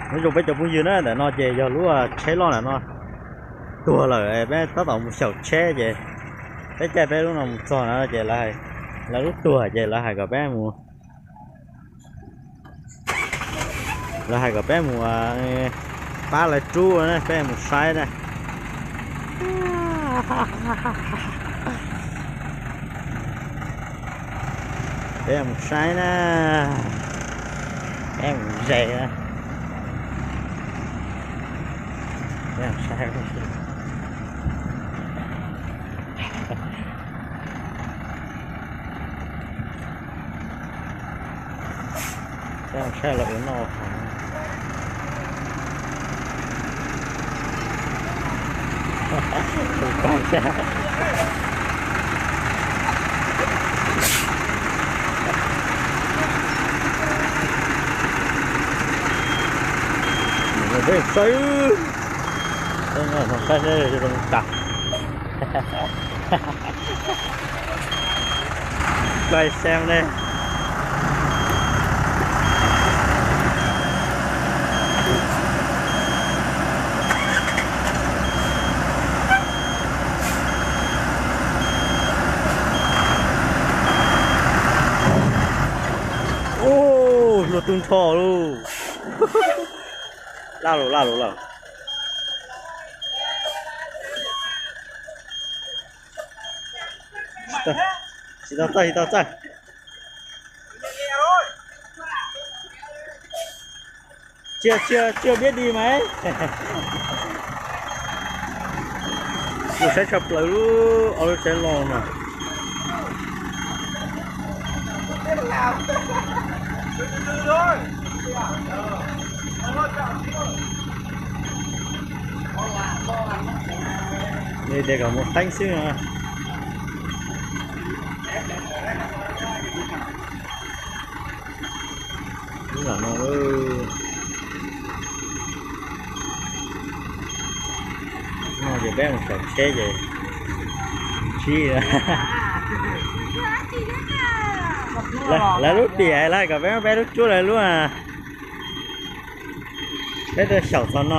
Nyob zoo peb cov phooj ywg na, ntawm no ces yog lub tsheb loj ntawm no tuag lawm, peb tab tom mus xyaum tsheb ces peb caij peb lub no mus txog na ces lawv lub tuag ces lawv hais kom peb mus, lawv hais kom peb mus pab lawv rub na, peb mus saib na. Peb mus saib na, peb mus ze na. Peb mus saib. Peb mus saib lawv ua noj haus. Peb saib, saib seb zoo tas. Quay xem đây. Ua, luag tub nrho lauj. Laj lus, laj lus lawm. Tsis tau txawj, tsis tau txawj. Chưa, chưa, chưa biết đi mày. Mus saib tshaj plaws lub, ob lub tsheb loj na. Li tias kom mus qeeb xwb no. Ub, no, no ces peb mus xyaum tsheb ces ntsib lawv lub tiam lawv kom peb, peb lub cuab lawv lub. Peb tuaj xyaum txog no.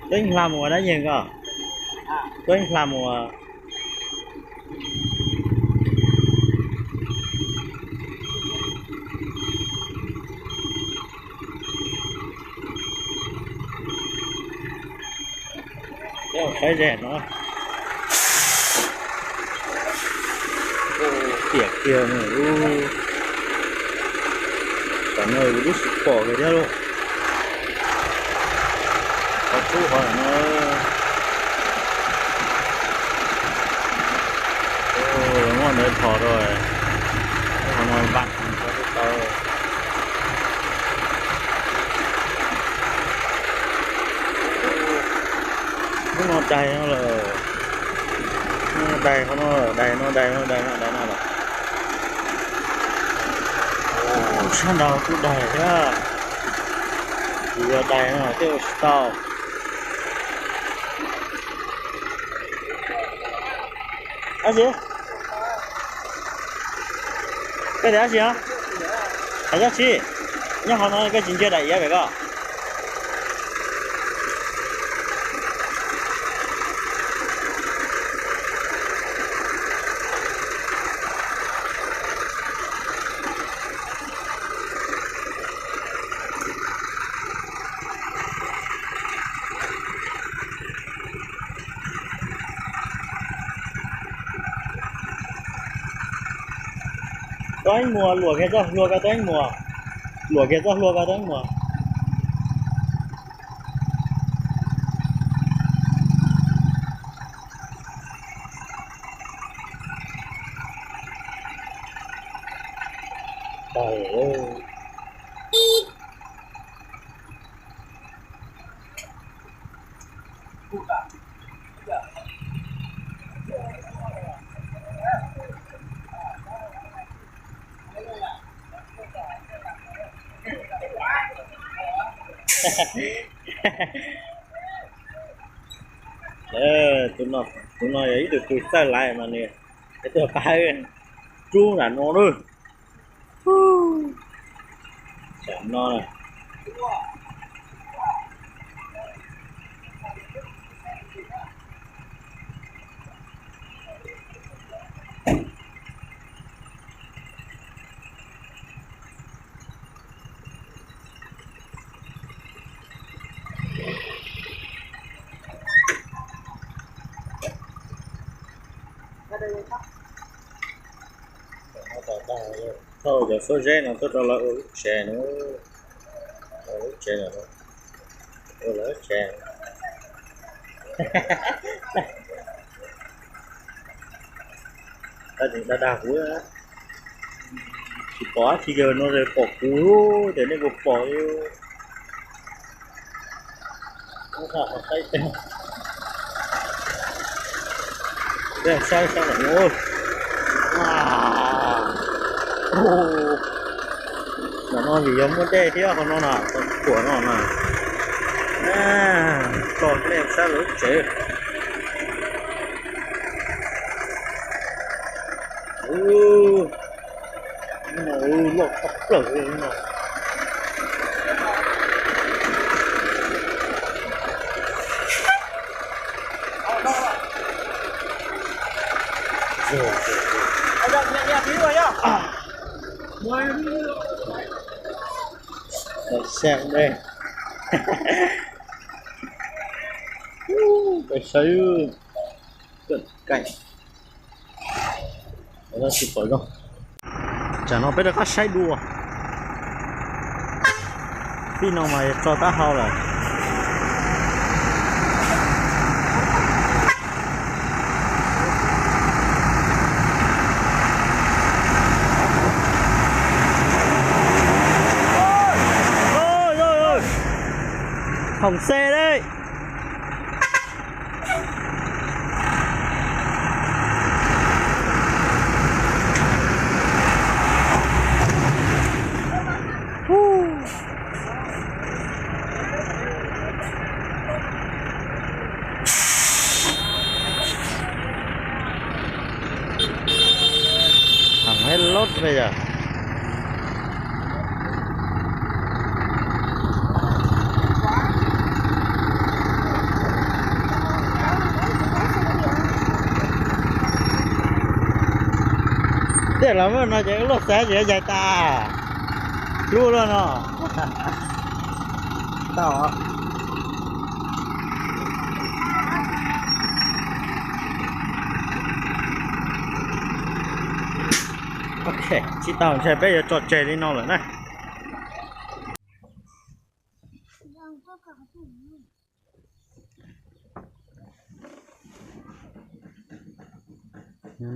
Tuaj hla mus ua dab yeeg ko. Tuaj hla mus. Saib ze no. Tiam kiag no, tam no lub sib pom kiag thiab lauj. Qhov rub qhov no. Muaj ntawd thov rau, qhov no vam tau. Hnub no daig no lawm. Hnub no daig, qhov no daig no, daig no, daig no, daig no lawm. Sab nraud kuj daig thiab. Tsis yog daig no thiaj ua tsis tau. Dab tsi? Koj tias dab tsi os? Hais dab tsi? Nyob qhov no koj tsis ntsia daim iav pem ko. Tub Eeb Muas, luam kiag txoj hlua ko Tub Eeb Muas. Luam kiag txoj hlua ko Tub Eeb Muas. Tus no yog ib tug tug txawj laiv mas nws tuaj pab rub nram no lawm. No. Thauj cov xuab zeb no tuaj rau lawv ua lub tsev no, ua lub tsev no, ua lub tsev. Dag dag kuv, tsis pom dab tsi, yawg no pom kuv, ces nej puas pom? Saib saib no, no vim yog muaj dej thiab qhov no na, qhov thuam no na. Tso nej saib lawv lub tsev. Loj tshaj plaws li no. Saib, peb saib cận cảnh. Tsis pom zoo. Tsam no peb rov qab saib dua. Tij no mas tso taub hau lawm. Hỏng xe đấy. Thẳng hết lốt bây giờ. Tiag los no ces luaj xav ces yaig tas lub luaj no. Tau. Ok, tsis tau ntshe peb yuav tso tseg li no lawm na.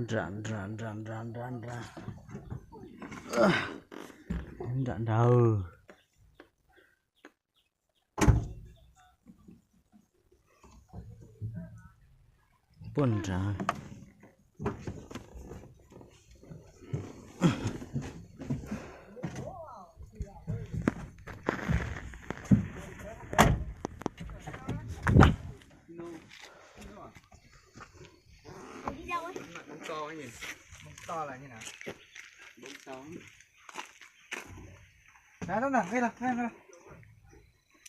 Nram nram nram nram nram nram nram. Nram nram. Puag nrad.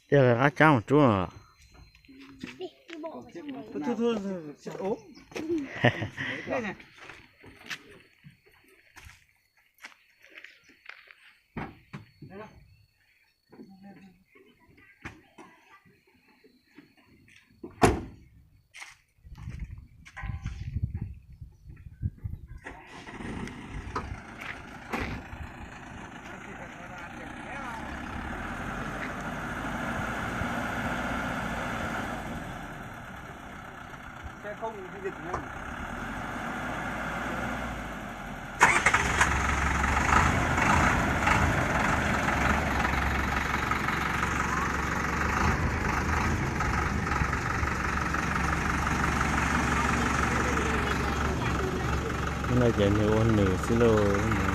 Tiag, qab tsab mus rub. No ces nws ua nws xwb lauj.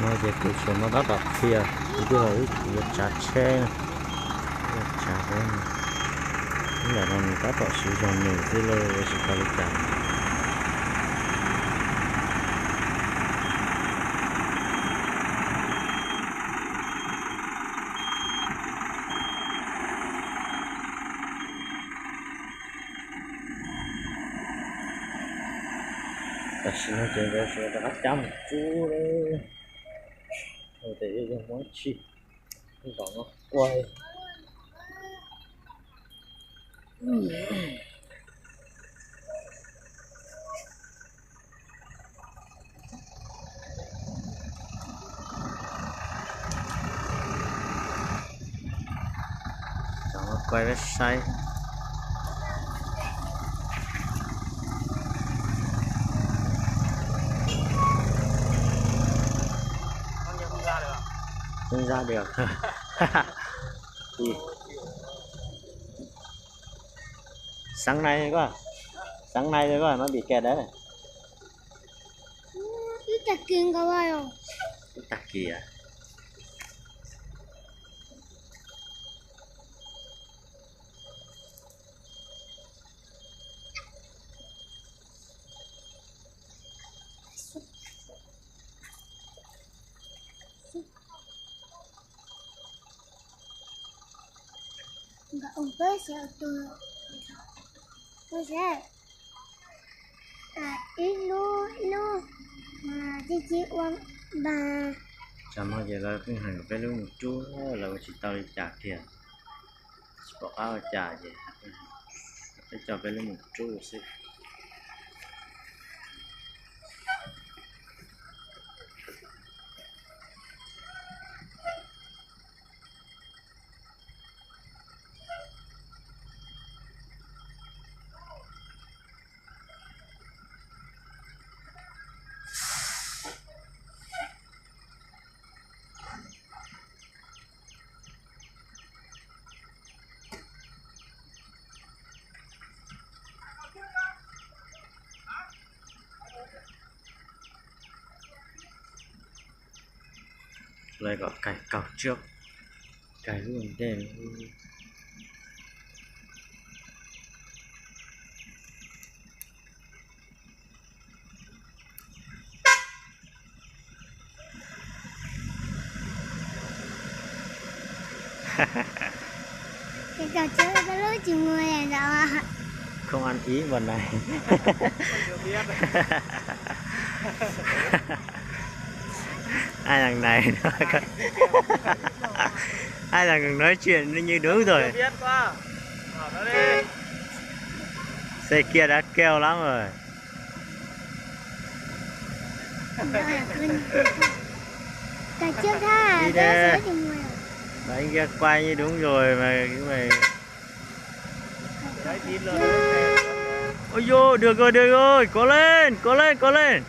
No ces kuv tseem no tab tom qhia, kuv twb ho wb kuv yuav tsav tsheb na, yuav tsav peb, ntawm no nws tab tom siv zog nws xwb los yuav tsis tau li cas. Tam sim no ces nkawd sawv daws rov qab cab mus tsuj lawm, tes yog muab tshij zaum no quaj. Cov no kuaj peb saib. Không ra được. Sáng nay thôi cơ. Sáng nay thôi cơ, nó bị kẹt đấy. Ib tag kis nkaus. Ib tag kis à? Nkawd ua peb xyaw tus, ua xyaw ib lub ib lub, ua tib cib ua npag. Tsam no ces lawv pheej hais kom peb lub mus rub, lawv ua tsis tau li cas kiag, tsis pom qab ua cas ces peb coj peb lub mus rub xwb. Lawv kom kais kaug tswb, kais lub ntej. Không ăn ý bọn này. Ai thằng này nó, ai thằng nói chuyện nó như đúng rồi. Xe kia đã kêu lắm rồi. Đi đây. Anh kia quay như đúng rồi mà cứ mày. Ôi dồi, được rồi, được rồi, cố lên, cố lên, cố lên.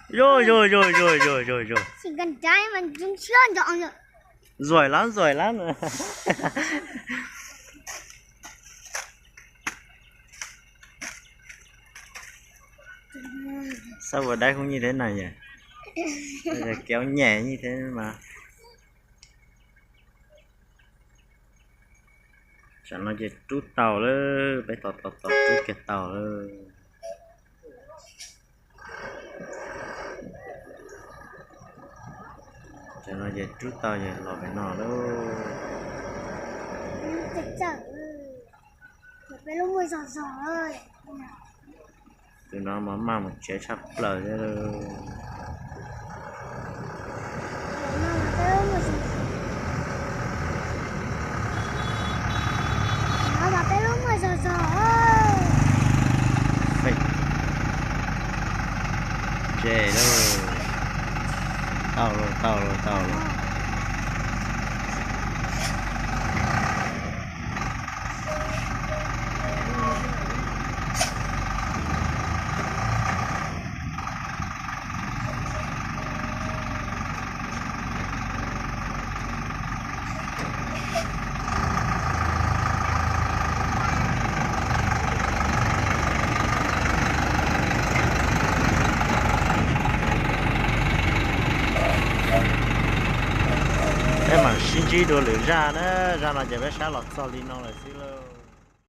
Rồi, rồi, rồi, rồi, rồi, rồi, rồi. Chỉ cần trái mà trúng trước dọn rồi. Giỏi lắm, giỏi lắm. Sao vào đây không như thế này nhỉ? Bây giờ kéo nhẹ như thế mà. Tsam no ces rub tau lawm, peb tos tos tos rub kiag tau lawm. Tsam no ces rub tau ces los pem no lauj. Tus no mas maj mus tsev tshaj plaws thiab lauj. Tse lauj. Tau lauj, tau lauj, tau lauj. Sib ntsib dua lwm zaj na, zaj no ces peb saib los txog li no lawm xwb lauj.